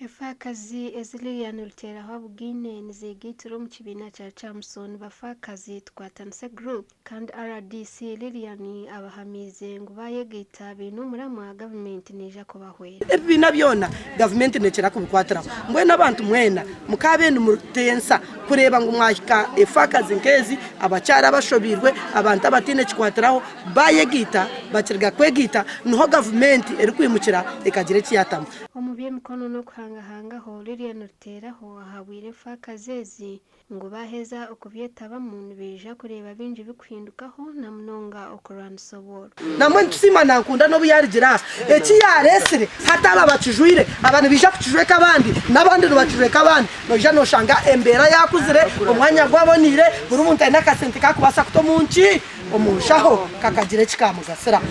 Efaakazi ezi Lilian Ruteraho abugaine nizegaitira omu kibiina kya Kyamusoni Bafaakazi Tukwatanise Group kandi rdc Lilian abahamiize ngu baayegaita baine omuramwa gavumenti neija kubahwera. Ebibiina byona gavumenti neekira kubikwatiraho. Mbwenu abantu mwena mukaabe nimutensa kureeba ngu mwahika efaakazi nk'ezi, abakyara abashobeirwe, abantu abataine kikwatiraho baayegaita, bakiriga kwegaita niho gavumenti erikwimukira ekagira eki yaatamu. Omu by'emikono n'okuhangahangaho, Lilian Ruteraho ahabwire efaakazi ezi ngu baaheza okubyetabamu nibaija kureeba bingi bikuhindukaho na munonga okurwanisa obworo. Nambwenu tusiima Nankunda n'obu yaarugire aha, eki yaareetsire hati aba bakijwaire, aba nibaija kukijweka abandi n'abandi nibakijweka abandi, noija nooshanga embeera yaakuzire, omwanya gwaboneire, buri muntu aine akasente ku arikubaasa kuta omu nki? Omu nshaho kakagira eki kaamugasira.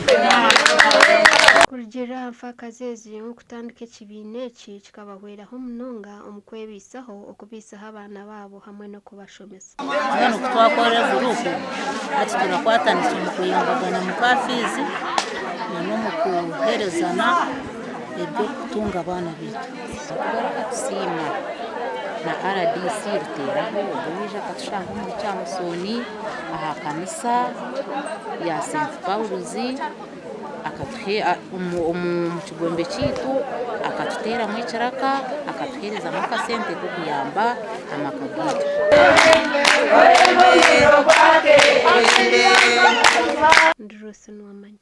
Kurugiirira aha nfaakazi ezi, okutandika ekibiina eki kikabahweraho munonga omu kwebaisaho, okubaisaho abaana baabo hamwe n'okubashomesa. Mbwenu ku twakora eguruupu hati turakwatanisa omu kuyambagana omu ka fiizi n'omu kuheerezana eby'okutunga abaana baitu. Nitugaruka tusiima na rdc Ruteraho ogwo owaija akatushanga omuri Kyamusooni aha kanisa ya St Paul's omu kigombe kyaitu akatuteeramu ekiraka akatuheerezamu akasente k'okuyamba amaka gaitu. Ndi Ruth Nuwamanya.